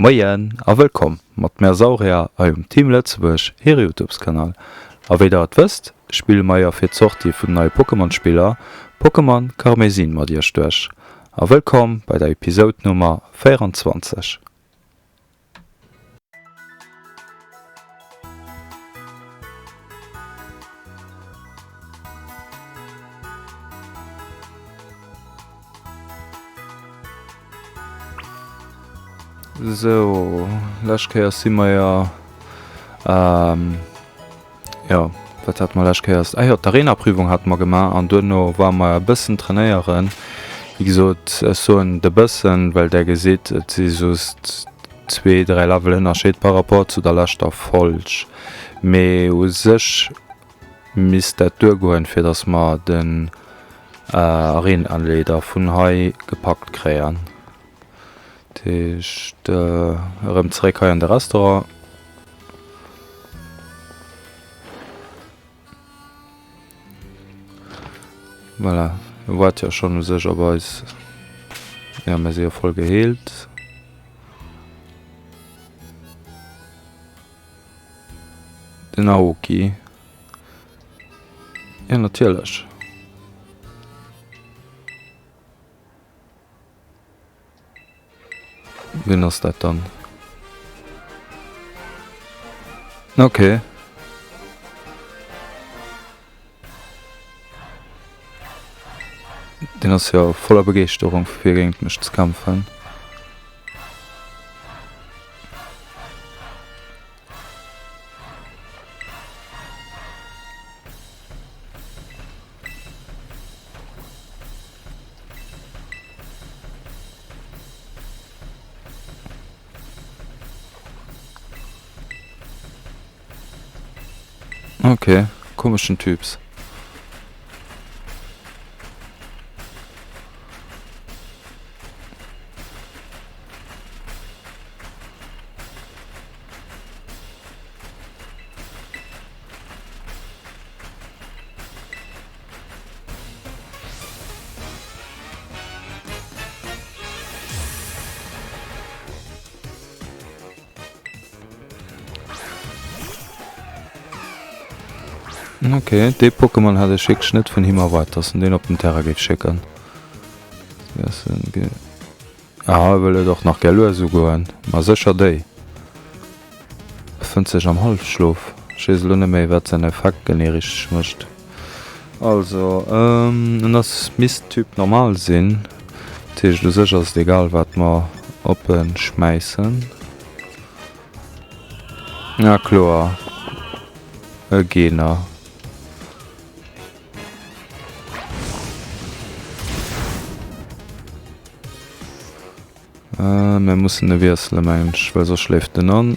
Moien a wëllkomm mat mär Saurier hei um Team Lëtzebuerg hire Youtubeskanal. A wéi der et wësst, spille mer jo fir d'Sortie vun den neie Pokémon Spiller Pokémon Karmesin mat iech duerch. A wëllkomm bei der Episode Nummer 24. Sou, lescht Kéier si mer jo, jo, wat hate mer lescht Kéiers? Ah jo, d'Arena-Prüfung hate mer gemaach an duerno ware mer e bëssen trainéieren. Wéi gesot, ech soen de bëssen, well där gesitt, et si just zwee, dräi Level Ënnerscheed par rapport zu der leschter Folg. Mee u sech misst dat duergoen, fir dass mer den Arenaleader vun hei gepackt kréien. Dat heescht, erëm zeréck hei an de Restaurant. Voilà, e waart jo schonn u sech op eis. Jo, mir si jo voll geheelt. Den Aoki. Jo, natierlech. Wien ass dat dann? Okay. Deen ass jo voller Begeeschterung fir géint mech ze kämpfen. Okay, komeschen Typs. Ok, dee Pokémon hat ech wierklech net vun him erwaart, dass en deen op den Terrain géif schécken. Ah, e wëll et och nach gär lues ugoen. Ma sécher déi. Befënnt sech am Halfschlof. Ech weess elo net méi wat säin Effekt genee richteg mécht. Also en ass misst Typ normal sinn, dat heescht u sech ass et egal wat mer op en schmäissen. Ja kloer, e Geener. Mir mussen e wiessele mengen ech, well soss schléift en an.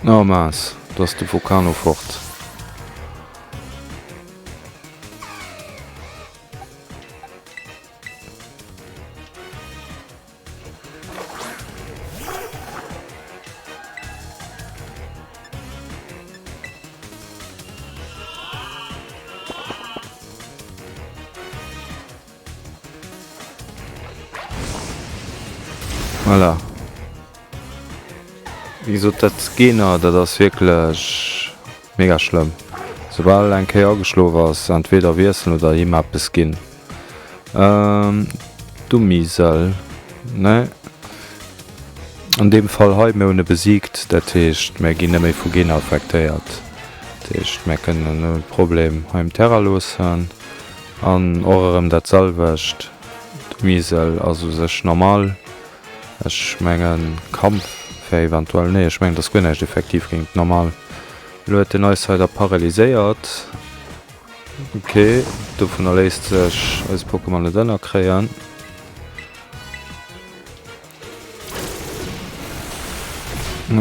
Oh mince, do ass de Vulcano fort. Voilà. Wéi gesot, dat Geener, dat ass wierklech mega schlëmm. Soubal eng Kéier ageschlof ass, entweder wiesselen oder him eppes ginn. Dummisel, ne? An deem Fall hei, mir hunn e besiegt, dat heescht, mir ginn net méi vu Geener affektéiert. Dat heescht, mär kënnen en ouni Problem hei um Terrain loossen. An och erëm dat selwecht, de Miesel ass u sech normal. Ech mengen Kampf wär eventuell, nee ech mengen et ass guer näischt effektiv géint normal. Elo huet den eis hei da paralyséiert. Ok, dovunner léisst sech eise Pokémon net ënnerkréien.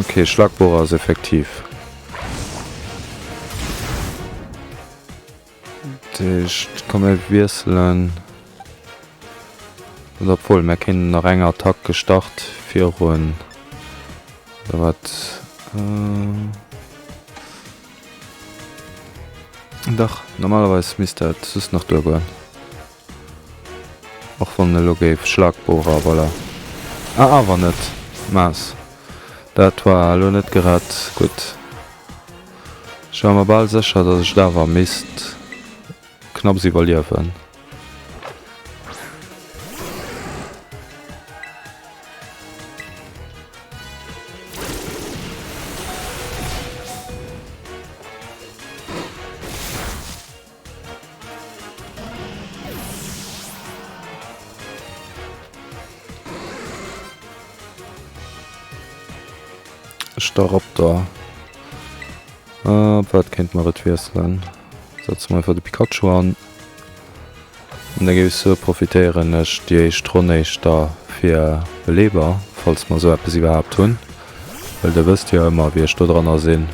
Ok, Schlagbohrer ass effektiv. Dat heescht, komm mir wiesselen. Oder obwuel, mir kéinten nach eng Attack gestart virun, oder wat? Dach, normalerweis misst dat just nach duergoen. Och wann elo géif Schlagbohrer, voilà. Ah, awer net. Maas. Dat war elo net gerad gutt. Ech war mer bal sécher, datt ech et awer misst knapps iwwerliewen. Staraptor. Op wat kéinte mer et wiesselen? Setze mer einfach de Pikachu an. An da géif ech soe profitéieren ech déi éischt Ronn éischter fir Beleber, falls mer esou eppes iwwerhaapt hunn. Well der wësst jo ëmmer wéi ech do dranner sinn.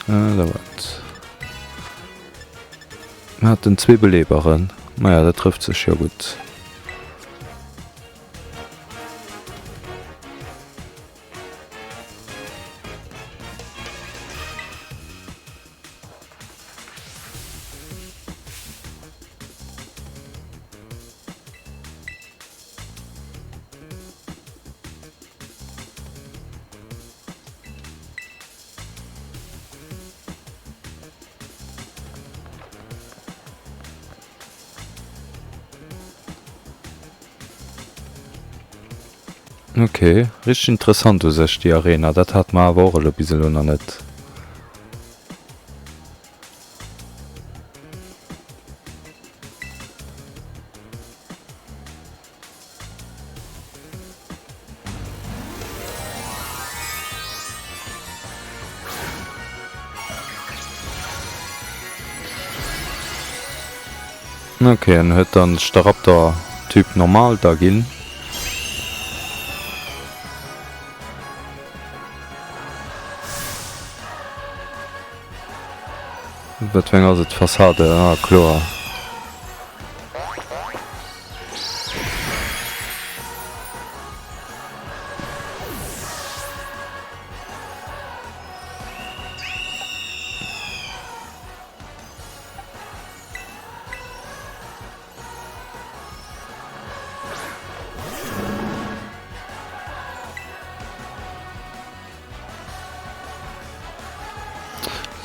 Äh, da wat. Mir haten zwee Beleeberen. Naja, dat trëfft sech jo gutt. Ok, richteg interessant u sech déi Arena, dat hate mer awer och elo bis elo nach net. Ok, en huet dann Staraptor Typ normal da ginn. Wat fir eng ass et? Fassade, ah kloer.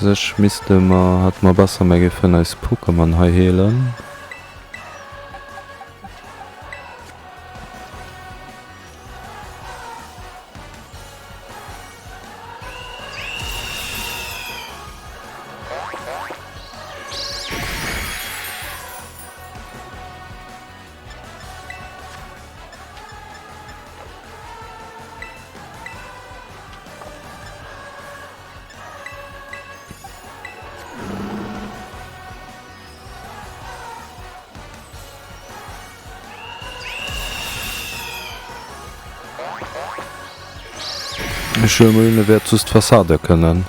Sech misste mer, hätte mer besser mer géifen eis Pokémon hei heelen. Ech huele mol un, e wäert just d'Fassade kënnen.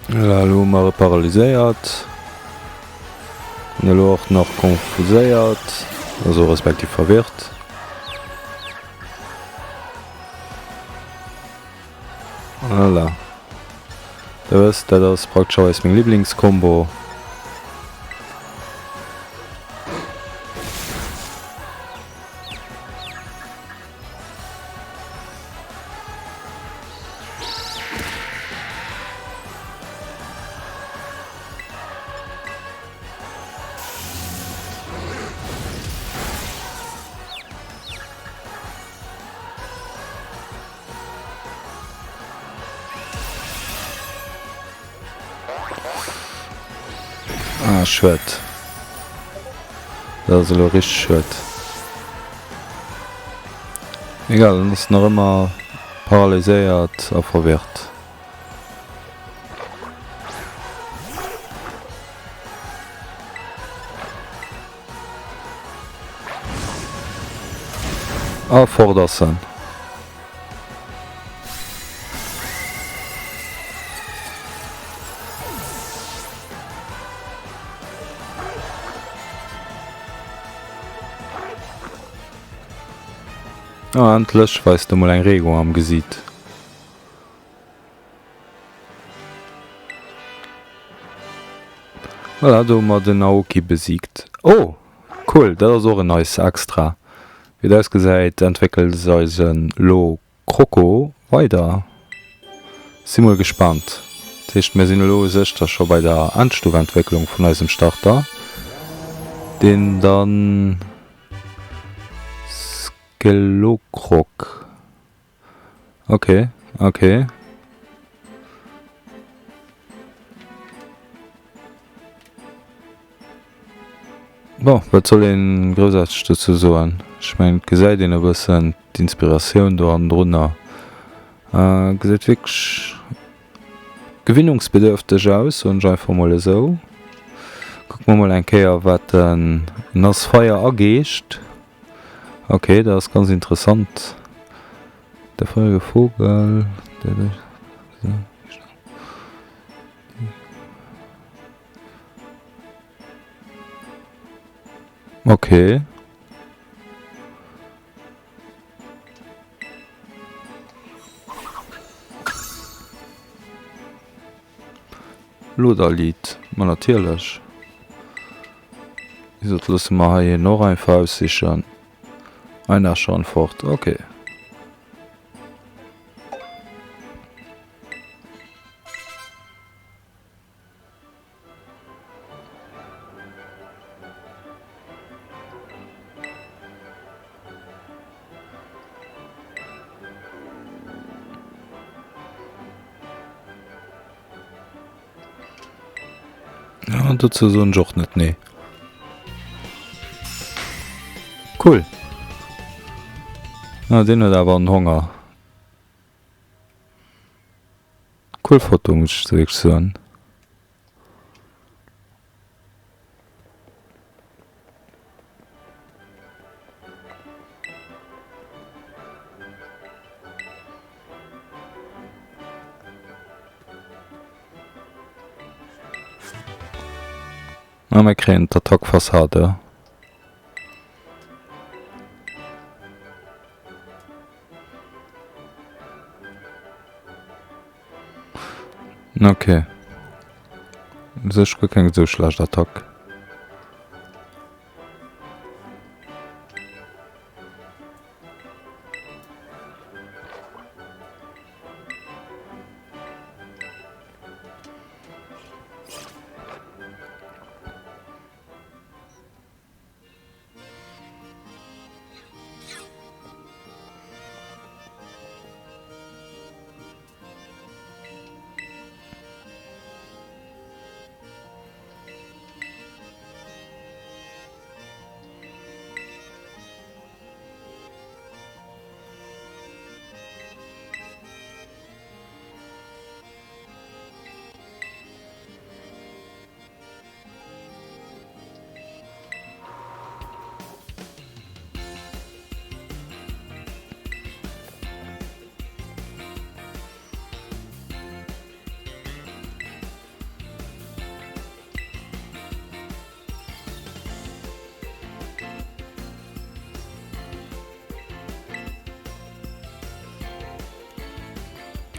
Voilà, elo hu mer e paralyséiert. An elo och nach konfuséiert, also respektiv verwirrt. Voilà. Der wësst, dat ass praktescherweis meng Liblingskombo. Ah, schued. Dat ass elo richteg schued. Egal, en ass nach ëmmer paralyséiert a verwirrt. A fort ass en. Ah, endlech weist e mol eng Reegung am Gesiit. Voilà, do hu mer den Aoki besiegt. Oh, cool, dat ass och en nice Extra. Wéi et ausgesäit, entwéckelt eisen Lo Croco weider. Si mol gespaant. Dat heescht, mir sinn elo u sech da scho bei der Endstufentwécklung vun eisem Starter, deen dann Skelokroc. Ok, ok. Bon, wat soll een groussaarteg dozou soen? Ech mengen et gesäit een e bëssen d'Inspiratioun do hannendrunner. Gesäit wierklech gewinnungsbedürfteg aus, soen ech einfach mol esou. Kucke mer mol eng Kéier wat en ass Feier a Geescht. Ok, dat ass ganz interessant. Der feurige Vogel, der durch. Ok. Loderlied, ma natierlech. Wéi gesot, loosse mer hei een och einfach aussichen. Einer schon fort, ok. Ja, dozou soen ech och net nee. Cool. Ah, deen huet awer en Honger. Cool Foto, muss ech wierklech soen. A mir kréien d'Attack Fassade. Ok. U sech guer keng esou schlecht Attack.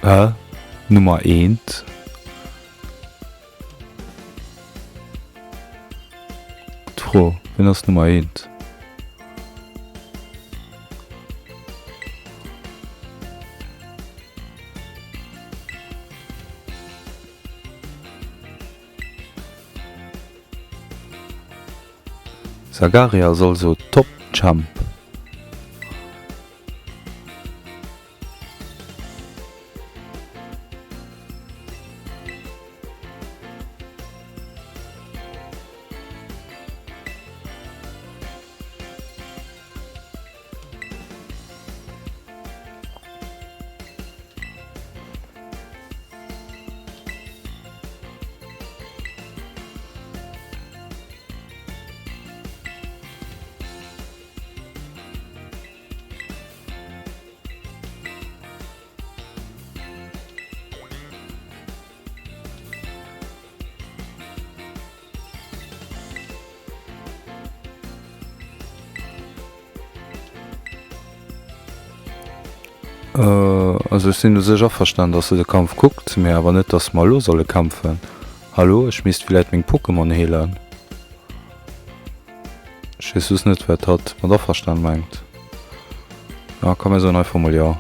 Hä? Nummer eent? Gutt Fro, wien ass Nummer eent? Sagaria ass also Top Champ. Also ech sinn u sech averstan, dass se de Kampf kuckt, mee awer net, dass mer elo solle kämpfen. Hallo, ech misst villäit meng Pokémon heelen. Ech weess just net wat hatt mat averstan mengt. Ah komm mir soen einfach mol jo.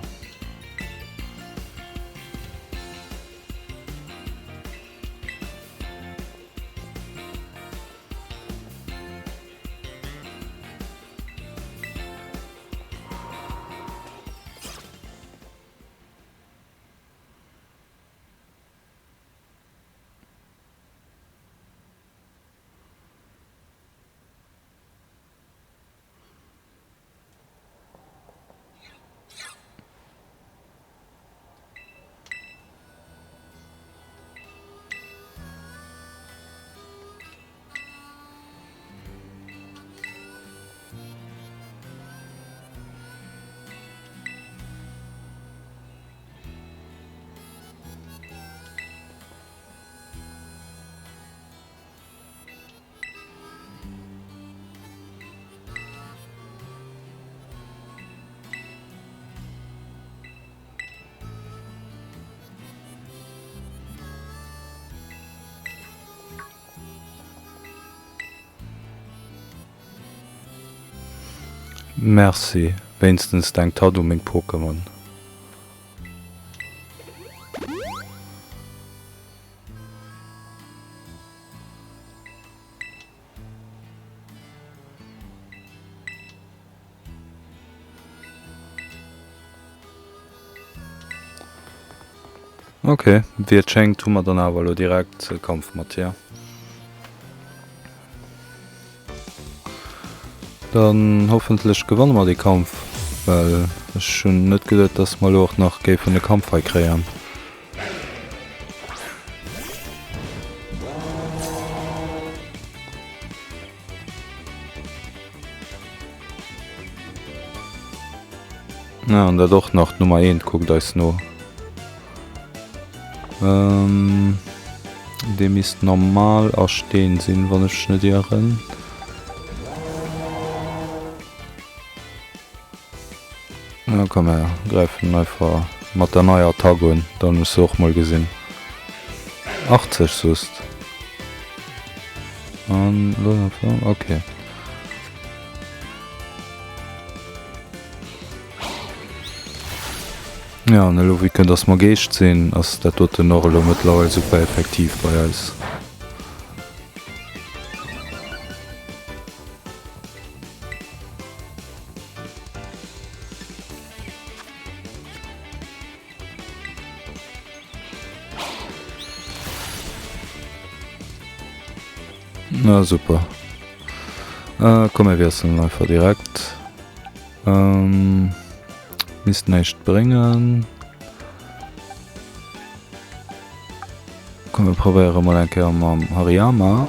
Merci, wéinstens denkt hatt u meng Pokémon. Ok, wéi et schéngt hu mer dann awer elo direkt e Kampf mat hir. Dann hoffentlech gewanne mer dee Kampf, well ech hunn net geduet, dass mer elo och nach géifen e Kampf hei kréien. Ja, an dat och nach d'Nummer eent kuckt eis no. Ähm, dee misst normal a Steen sinn, wann ech net ieren. Na komm mer gräifen einfach mat der neier Attack un, dann hues de och mol gesinn. 80 sust. An okay. Ja, an elo vue que dass mer Geescht sinn, ass dat doten och elo mëttlerweil super effektiv bei eis. Na super. Äh, komm mir wiesselen einfach direkt. Ähm, misst näischt bréngen. Komm mir probéiere mol eng Kéier mam Hariyama.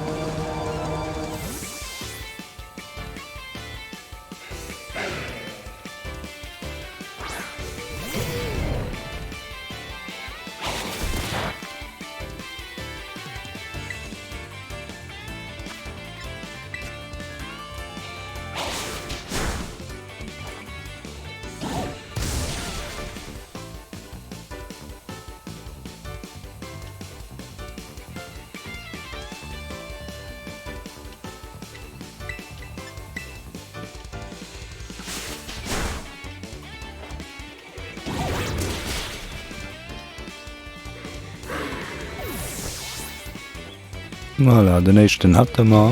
Voilà, den éischten hätte mer.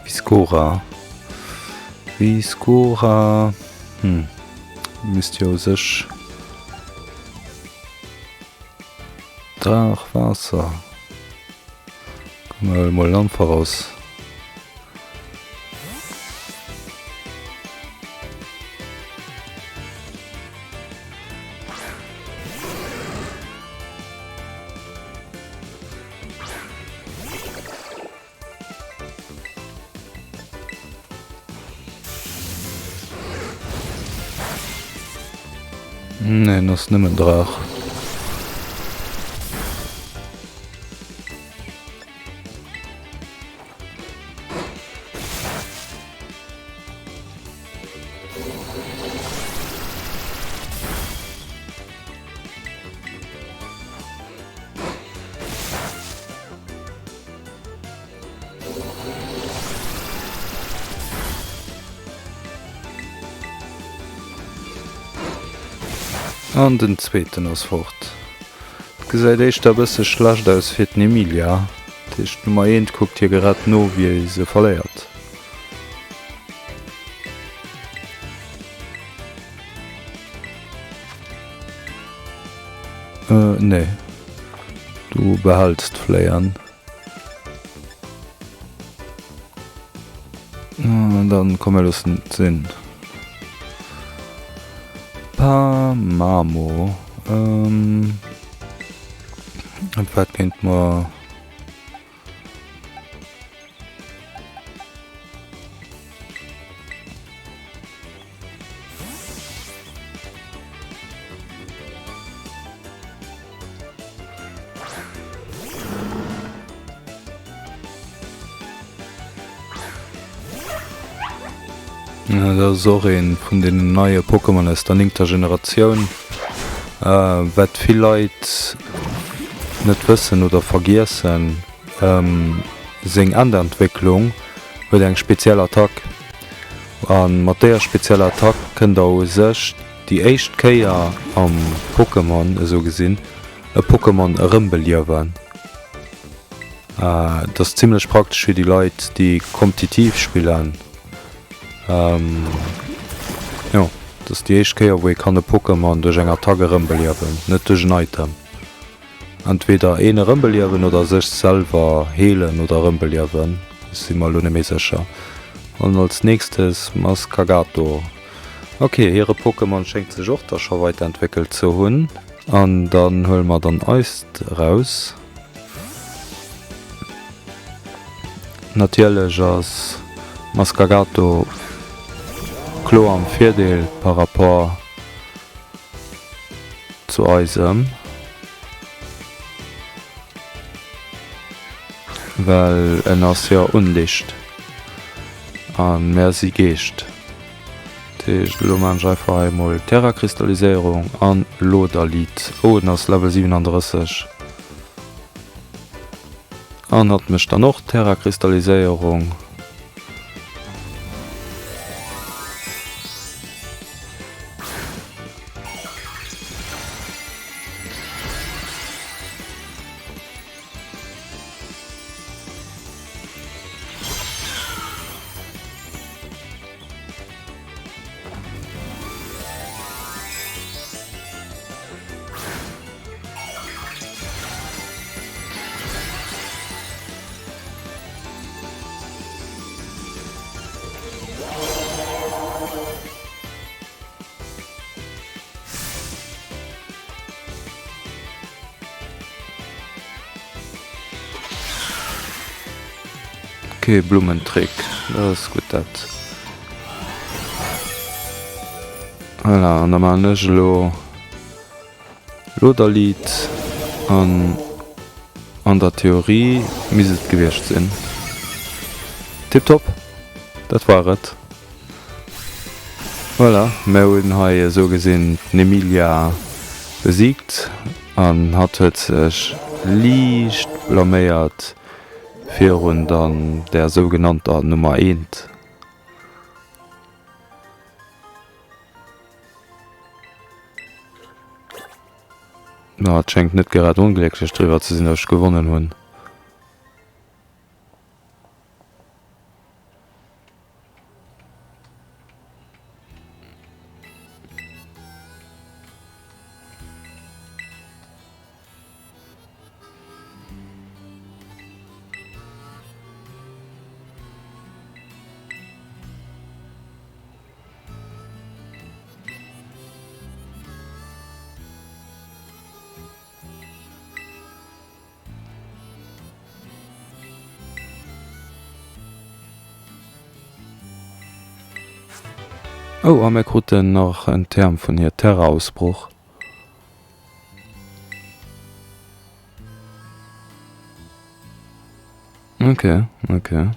Viscora. Viscora. Hm. Misst jo u sech. Draach, Waasser. Komm mir huele mol Ampharos. Neen, ass nëmmen Draach. An den zweeten ass fort. Et gesäit éischter e bësse schlecht aus fir den Emilia. Dat heescht d'Nummer eent kuckt hir grad no wéi se verléiert. Äh nee. Du behälls d'Fléien. Dann komm mir loossen et sinn. Pamamo. Ähm, wat kéint mer. Dat ass och ee vun deenen neie Pokémon aus der néngter Generatioun. Wat vill Leit net wëssen oder vergiessen, seng Endentwécklung huet eng speziell Attack. A mat deeër spezieller Attack kënnt der u sech déi éischt Kéier am Pokémon, esou gesinn, e Pokémon erëmbeliewen. Dat ass zimlech praktesch fir déi Leit, déi komptitiv spillen. Jo, dat ass déi éischt Kéier, wou ee kann e Pokémon duerch eng Attack erëmbeliewen, net duerch en Item. Entweder een erëmbeliewen oder sech selwer heelen oder erëmbeliewen, ech si mer elo net méi sécher. An als nächstes Maskagato. Ok, hire Pokémon schéngt sech och da scho weiterentwéckelt ze hunn. An dann huele mer dann eist eraus. Natierlech ass Maskagato kloer am Virdeel par rapport zu eisem, well en ass jo Unlicht a mär si Geescht. Dat heescht, elo maan ech einfach hei emol Terrakristalliséierung an Loderliit. Oh, en ass Level 37 an hatt mécht dann och Terrakristalliséierung. Ok, Blummentrick, dat ass gutt dat. Voilà, an da maachen ech elo Loderlied an an der Theorie misst et gewiescht sinn. Tiptop, dat war et. Voilà, mär hunn hei esou gesinn d'Nemilia besiegt an hatt huet sech liicht blaméiert virun dann der sougenannter Nummer eent. Ma et schéngt net grad onglécklech driwwer ze sinn, datt ech gewonnen hunn. Oh, a mir kruten nach en Term vun hir, Terra-Ausbroch. Okay, okay.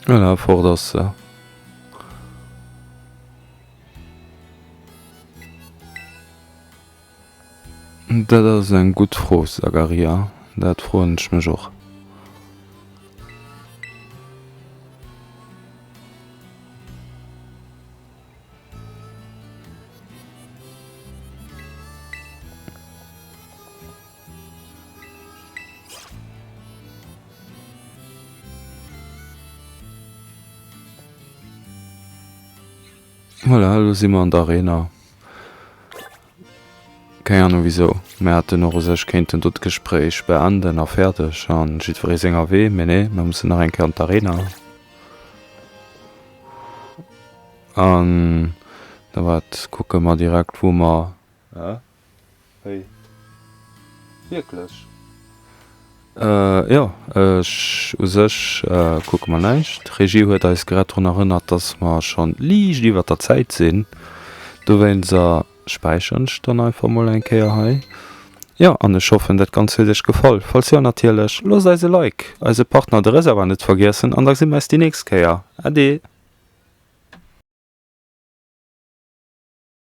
Voilà, fort ass se. Dat ass eng gutt Fro, Zakaria. Dat froen ech mech och. Voilà, elo si mer an der Arena. Keng Ahnung wisou. Mir hätten och u sech kéinten do d'Gespréich beenden a fäerdeg an jiddweree senger Wee, mee nee, mir mussen nach eng Kéier an d'Arena. An da wat kucke mer direkt wou mer. Hä? Wéi? Wierklech? Jo, ech u sech kucke mer näischt. D'Regie huet eis grad drun erënnert, dass mer schonn liicht iwwert der Zäit sinn. Dowéinster späicheren ech dann einfach mol eng Kéier hei. Jo, an ech hoffen, dat Ganzt huet iech gefall. Falls jo, natierlech, loosst eis e Like, eise Partner de Reservoir net vergiessen an da gesi mer eis déi nächst Kéier. Ade!